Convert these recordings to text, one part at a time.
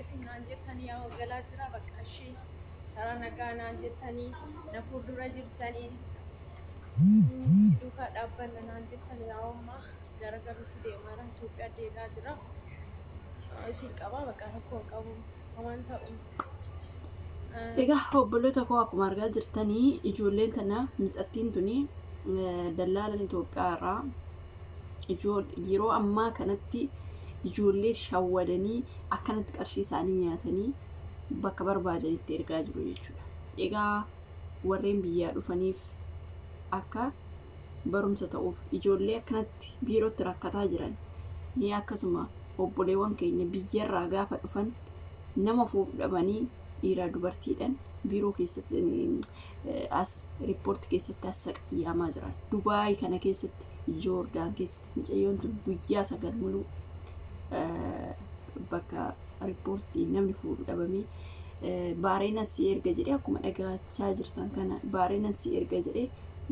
Isin naan jettanii yaa galaa jira bakka ishee karaa nagaa naan jettanii na fuuldura jirtanii si duukaa dhaabbanna naan jettanii yaa ammaa gara galuutti deemaa jira. Itoophiyaa deebi'aa jira. Isin qabaa bakka rakkoo hin qabu homaan ta'u. Egaa obboloota koo, akkuma argaa jirtanii ijoolleen tana, micattiin tuni dallaalan Itoophiyaa irraa yeroo ammaa kanatti ijoollee shawwadanii akkanatti qarshii isaanii nyaatanii bakka barbaadanitti ergaa jiru jechuudha. Egaa warreen biyyaa dhufaniif akka barumsa ta'uuf, ijoollee akkanatti biirootti rakkataa jiran, akkasuma obboleewwan keenya biyyarraa gaafa dhufan nama fuudhamanii dhiiraa dubartiidhaan biiroo keessatti as riippoortii keessatti as saqayyaamaa jiran. Dubaay kana keessatti, Joordaan keessatti mucayyoon tun guyyaa 9 muluu bakka riippoortii namni fuudhu dhabamee, baareenan si erga jedhee, akkuma dhagaachaa jirtan kana, baareenan si erga jedhee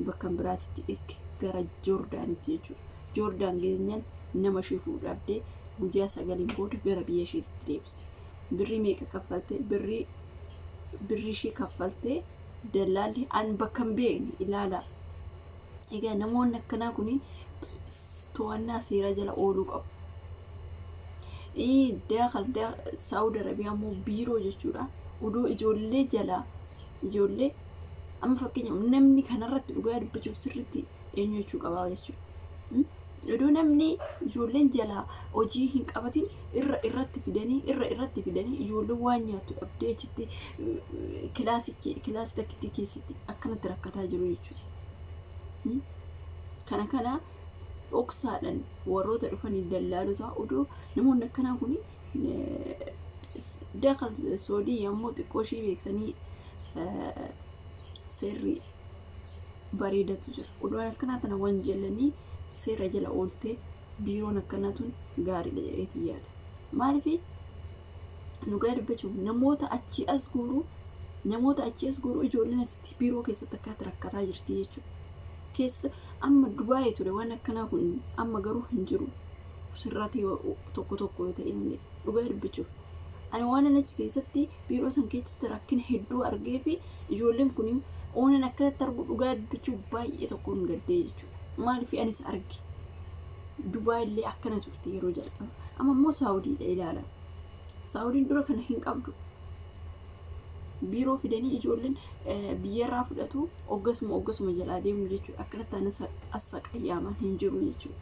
bakka biraatitti erge, gara Joordaanitti jechuudha. Joordaan geenyaan nama ishee fuudhu dhabdee guyyaa 9n booda gara biyya isheetitti deebiste. Birrii meeqa kaffaltee? Birrii ishee kaffaltee dallaalli an bakka hin beekne ilaala. Egaa namoonni akkanaa kun to'annaa seeraa jala ooluu qabu. Daakal Saawud Arabiyaa immoo biiroo jechuudha. Odoo ijoollee jalaa, ijoollee amma fakkeenyaaf namni kanarratti dhugaa dubbachuuf sirriitti eenyu jechuu qabaa jechuudha. Odoo namni ijoolleen jalaa hojii hin qabatin irra irratti fidanii, irra irratti fidanii, ijoolleen waan nyaattu dhabdee achitti kilaasii takkittii keessatti akkanatti rakkataa jiru jechuudha. Kana dhoksaadhaan warroota dhufanii dallaalota, odoo namoonni akkanaa kun daakal soodii yommuu xiqqoo ishee beektanii seerri bareedatu jira. Odoon akkanaa tana wanjalanii seera jala ooltee biiroon akkanaa tun gaariidha jedheetiin yaada. Maaliif, dhugaa dubbachuuf namoota achii as guuruu, namoota achii as guuruu, ijoolleen asitti biiroo keessatti akkanatti rakkataa jirti jechuudha. Keessa amma Dubaayii ture waan akkanaa kun, amma garuu hin jiru. Sirratti tokko tokko yoo ta'e illee, dhugaa dubbachuuf. Ani waan achi keessatti biiroo san keessatti rakkina hedduu argee fi ijoolleen kun oonan akkanatti argu, dhugaa dubbachuuf baay'ee tokkoon gaddee jechuudha. Maaliif, anis arge. Dubaay illee akkana turte yeroo jalqaba. Amma immoo Saawudiidha ilaala. Saawudiin dura kana hin qabdu. Biiroo fidanii ijoolleen biyyarraa fudhatu, oggasuma oggasuma jalaa deemu jechuudha. Akkanatti anas as saqayyaaman hin jiru jechuudha.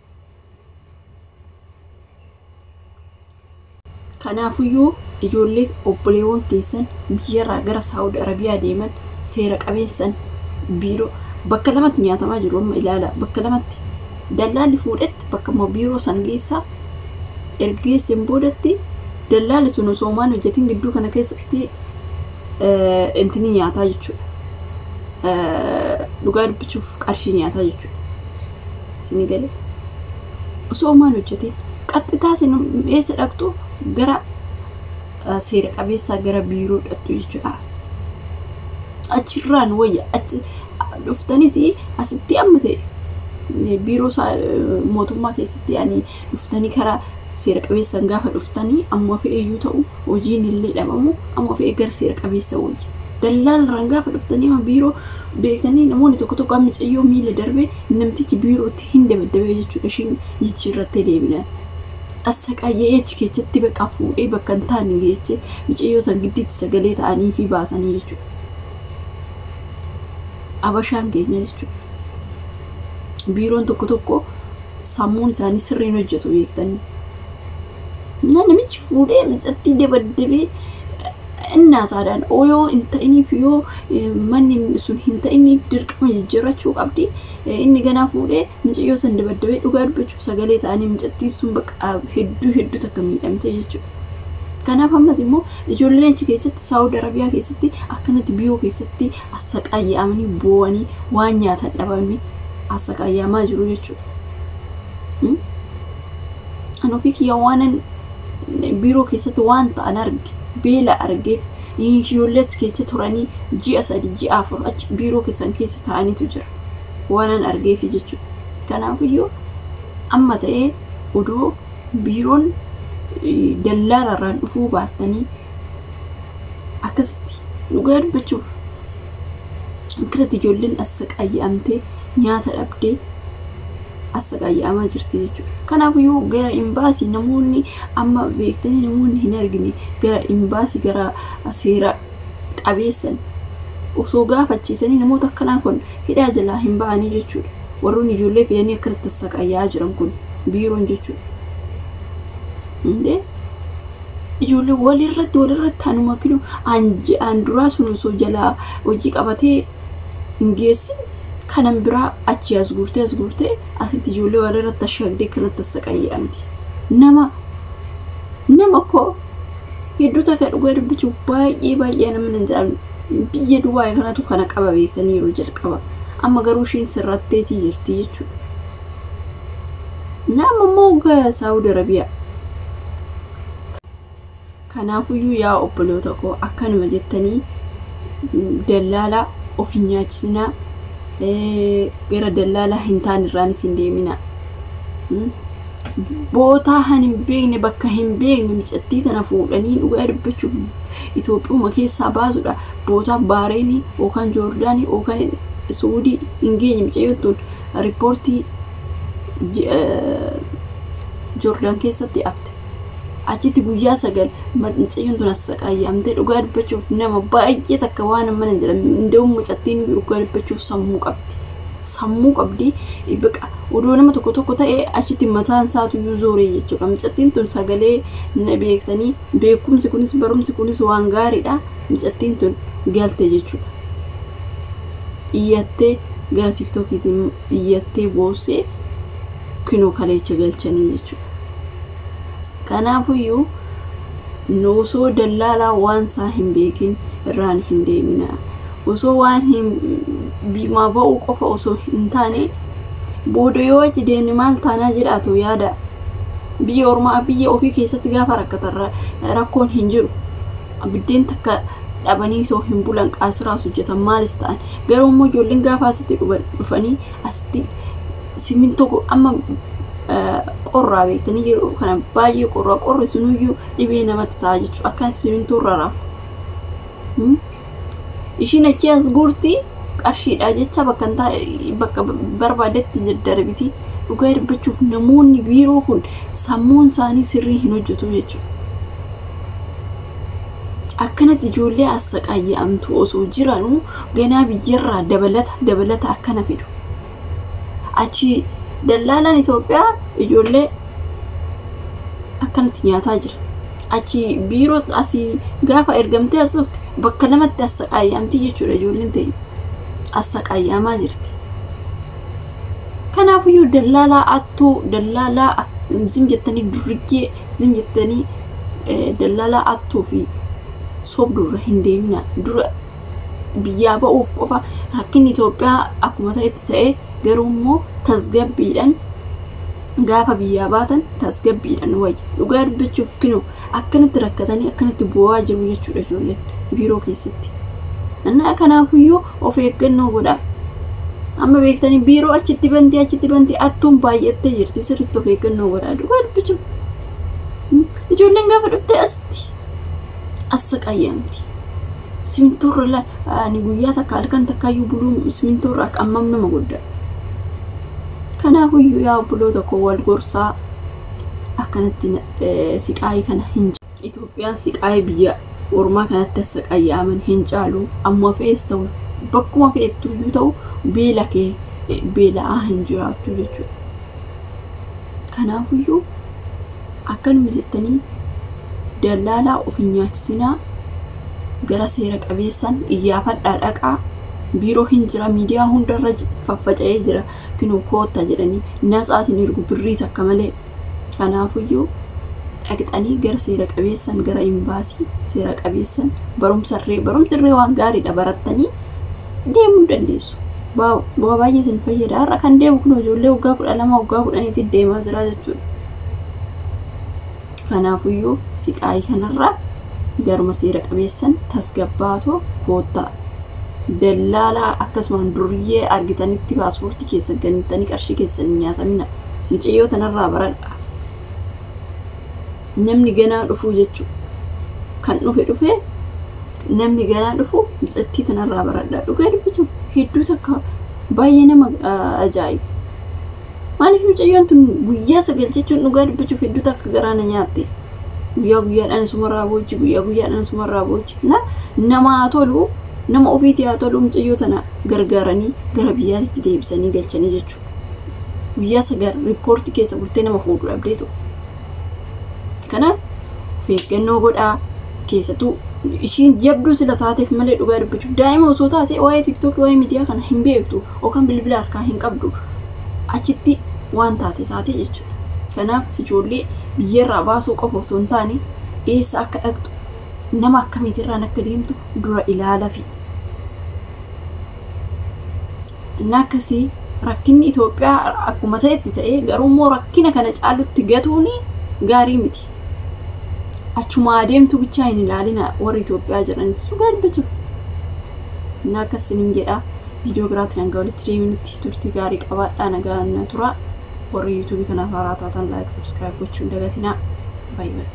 Kanaafuyyuu ijoollee obboleewwan keessan biyyarraa gara Saawud Arabiyaa deeman seera qabeessan biiroo bakka lamatti nyaatamaa jiru amma ilaala. Bakka lamatti dallaalli fuudhetti bakka immoo biiroo san geessaa, erga geesseen boodatti dallaalli sun osoo waan hojjetin gidduu kana keessatti intini nyaataa jechuudha. Dhugaa dubbachuuf qarshii nyaataa jechuudha. Isinii galee, osoo waan hojjetin qaxxitaa isin eessa dhaqxu? Gara seera qabeessaa, gara biiroo dhaqxu jechuudha. Achirraan wayya achi dhuftanis asitti amma ta'e biiroo mootummaa keessatti ani dhuftanii karaa seera qabeessaan gaafa dhuftanii, amma fe'eeyyuu ta'u hojiin illee dhabamu, amma fe'ee gara seera qabeessa wayya. Dallaalarraan gaafa dhuftanii amma biiroo beektanii, namoonni tokko tokko amma mucayyoo miila darbee namtichi biirootti hin dabaddabee jechuudha, ishiin jijjiirrattee deebinaan. Assaqaayyee achi keessatti bakka fuudhee bakka hin taane geechee mucayyoo san giddiitti sagalee ta'anii fi baasanii jechuudha. Abashaan keenya jechuudha. Biiroon tokko tokko sammuun isaanii sirriin hojjetu beektanii. Namichi fuudhee micattii dabaddabee innaataadhaan yoo hin ta'iniif, yoo manni sun hin ta'iniif dirqama jijjiirrachuu qabdi. Inni ganaa fuudhee mucayyoo san dabaddabee, dhugaa dubbachuuf sagalee ta'anii micattii sun bakka hedduu hedduu takka miidhamte jechuudha. Kanaaf ammas immoo ijoolleen achi keessatti Saawud Arabiyaa keessatti akkanatti biiroo keessatti assaqaayya'amanii boo'anii waan nyaatan dhabamee assaqaayya'amaa jiru jechuudha. Ani ofii kiyya waanan biiroo keessatti waan ta'an arge, beela argeef, ijoollee achi keessa turanii ji'a 3, ji'a 4 achi biiroo keessan keessa ta'aniitu jira. Waanan argeef jechuudha. Kanaafiyyuu amma ta'ee odoo biiroon dallaalarraan dhufuu baattanii Akkasitti dhugaa dubbachuuf akkanatti ijoolleen assaqaayyamtee nyaata dhabdee assaqaayyamaa jirti jechuudha. Kanaafiyyuu gara imbaasii namoonni amma beektanii namoonni hin argine gara imbaasii gara seera qabeessan osoo gaafachiisanii namoota akkanaa kun hidhaa jalaa hin ba'anii jechuudha. Warroonni ijoollee fidanii akkanatti assaqaayyaa jiran kun biiroon jechuudha. Hundee ijoollee walirratti anuma kinu an duraa sun osoo jalaa hojii qabatee hin geessin kanan biraa achi as guurtee asitti ijoollee walirratti ashaagdee kanatti assaqayyamti. Nama koo hedduu takka dhugaa dubbachuuf baay'ee baay'ee nama hin jedhamne biyya Dubaay kanatu kana qaba beektanii yeroo jalqaba. Amma garuu ishiin sirratteetii jirti jechuudha. Nama immoo gara Saawud Arabiyaa. Kanaafuyyuu yaa obboloota koo akkanuma jettanii dallaalaa of hin nyaachisinaa, gara dallaalaa hin taane irraanis hin deeminaa. Bootaa hin beekne bakka hin beekne micattii tana fuudhanii dhugaa dubbachuuf Itoophiyaa keessaa baasuudha. Bootaa Baareenii yookaan Joordaanii yookaan Suudii hin geenye mucayyoon tun riippoortii Joordaan keessatti hafte. Achitti guyyaa 9 mucayyoon tun assaqaayyamtee dhugaa dubbachuuf nama baay'ee takka waan mana hin jedhamne hunda'uun mucattiin dhugaa dubbachuuf sammuu qabdi. Sammuu qabdi baqa odoo nama tokko tokko ta'ee achitti mataan isaatu iyyuu zooree jechuudha. Mucattiin tun sagalee beektanii beekumsi kunis barumsi kunis waan gaariidha. Mucattiin tun galte jechuudha. Iyyattee gara tiktookiitiin iyyattee boossee kinoo kaleecha galchanii jechuudha. Kanaafuyyuu osoo dallaalaa waan isaa hin beekin irraan hin deeminaa. Osoo waan hin biimaa ba'uu qofa osoo hin taane booda yoo achi deemne maal taanaa jedhaatu yaada. Biyya ormaa biyya ofii keessatti gaafa rakkatan rakkoon hin jiru. Biddeen takka dhabanii too hin bulan qaasiraas hojjetan maalis ta'an. Garuu immoo ijoolleen gaafa asitti dhufanii asitti simintoo amma qorraa beektanii yeroo kana baay'ee qorraa qorri sunuyyuu dhibee namatti ta'a jechuudha. Akkanatti simintoo irra rafu. Ishiin achi as guurti qarshiidha jecha bakka bakka barbaadetti daddarbiti. Dhugaa dubbachuuf namoonni biiroo kun sammuun isaanii sirrii hin hojjetu jechuudha. Akkanatti ijoollee assaqaayyamtu osoo jiranuu ganaa biyyarraa dabalata akkana fidu. Achi dallaalaan Itoophiyaa ijoollee akkanatti nyaataa jira. Achi biiroo asii gaafa ergamtee as dhufte bakka lamatti assaqaayyamti jechuudha ijoolleen teenya. Assaqaayyamaa jirti. Kanaafiyyuu dallaalaa attuu dallaalaa zim jettanii durriggee zim jettanii dallaalaa attuu fi sobdurra hin deemina. Dura biyyaa ba'uuf qofa rakkinni Itoophiyaa akkuma ta'etti ta'ee garuu immoo tasgabbiidhaan gaafa biyyaa baatan tasgabbiidhaan wayya. Dhugaa dubbachuuf kinoo akkanatti rakkatanii akkanatti bu'aa jiru jechuudha ijoolleen biiroo keessatti. Kanaafiyyuu of eeggannoo godhaa. Amma beektanii biiroo achitti bantii attuun baay'attee jirti sirriitti of eeggannoo godhaa dhugaa dubbachuuf. Ijoolleen gaafa dhuftee asitti assaqaayyamti. Simintoorra ani guyyaa takka halkan takkaayyuu buluun simintoorra akka ammam nama guddaa. Kanaafiyyuu yaa obboloota koo wal gorsaa akkanatti siqaayii kana hin Itoophiyaan siqaayii biyya ormaa kanatti assaqaayyaman hin caalu. Amma fe'es ta'u bakkuma fe'ettuyyuu ta'u beela kee beela'aa hin jiraattu jechuudha. Kanaafiyyuu akkanuma jettanii dallaalaa of hin nyaachisinaa gara seera qabeessaan iyyaafadhaa dhaqaa biiroo hin jira miidiyaa hundarra faffaca'ee jira kinoo koottaa jedhanii natsaa isin ergu birrii takka malee. Kanaafiyyuu dhaqxanii gara seera qabeessaan gara imbaasii seera qabeessaan barumsarree waan gaariidha barattanii deemuu dandeessu. Bu'aa baay'ee isin fayyada. Har'a kan deemu kun ijoollee waggaa 12 waggaa 10tti deemaa jira jechuudha. Kanaafiyyuu siqaayii kanarraa garuma seera qabeessan tasgabbaatoo koottaa. Dallaalaa akkasumaan duriyyee argitanitti paaspoortii keessa gantanii qarshii keessan hin nyaatamina. Mucayyoo tanarraa baradhaa. Namni ganaa dhufuu jechuudha. Kan dhufe dhufee Namni ganaa dhufu mucattii tanarraa baradhaa. Dhugaa dubbachuuf hedduu takka baay'ee nama ajaa'iba. Maaliif mucayyoon tun guyyaa 9 jechuun dhugaa dubbachuuf hedduu takka garaa na nyaatte. Guyyaa guyyaadhaan isumarraa boochi, guyyaa guyyaadhaan isumarraa boochi. Na nama haa tolu, nama ofiitii haa tolu, mucayyoo tana gargaaranii gara biyyaatti deebisanii galchanii jechuudha. Guyyaa 9 riippoortii keessa bultee nama fuudhu dhabdee ta'u. Kanaaf of eeggannoo godhaa. Keessattuu ishiin jabduu sila taateef malee, dhugaa dubbachuuf daa'ima osoo taate waa'ee TikTokii, waa'ee miidiyaa kana hin beektu yookaan bilbila harkaa hin qabdu, achitti waan taate taate jechuudha. Kanaaf ijoollee biyyarraa baasuu qofa osoo hin taane, eessa akka dhaqxu, nama akkamiitirraan akka deemtu dura ilaala fi. Inni akkasii rakkinni Itoophiyaa akkuma ta'etti ta'ee, garuu immoo rakkina kana caalutti gatuun gaarii miti. Achuma adeemtu bichaa hin ilaalina warri Itoophiyaa jedhanis, dhugaa dubbachuuf. Inni akkasiniin jedha. Viidiyoo biraatiin hanga walitti deebinutti turtii gaarii qabaadhaa, nagaa na tura. Warri YouTubeii kanaaf haaraa taatan like, subscribe gochuu hin dagatinaa. Baay'ee.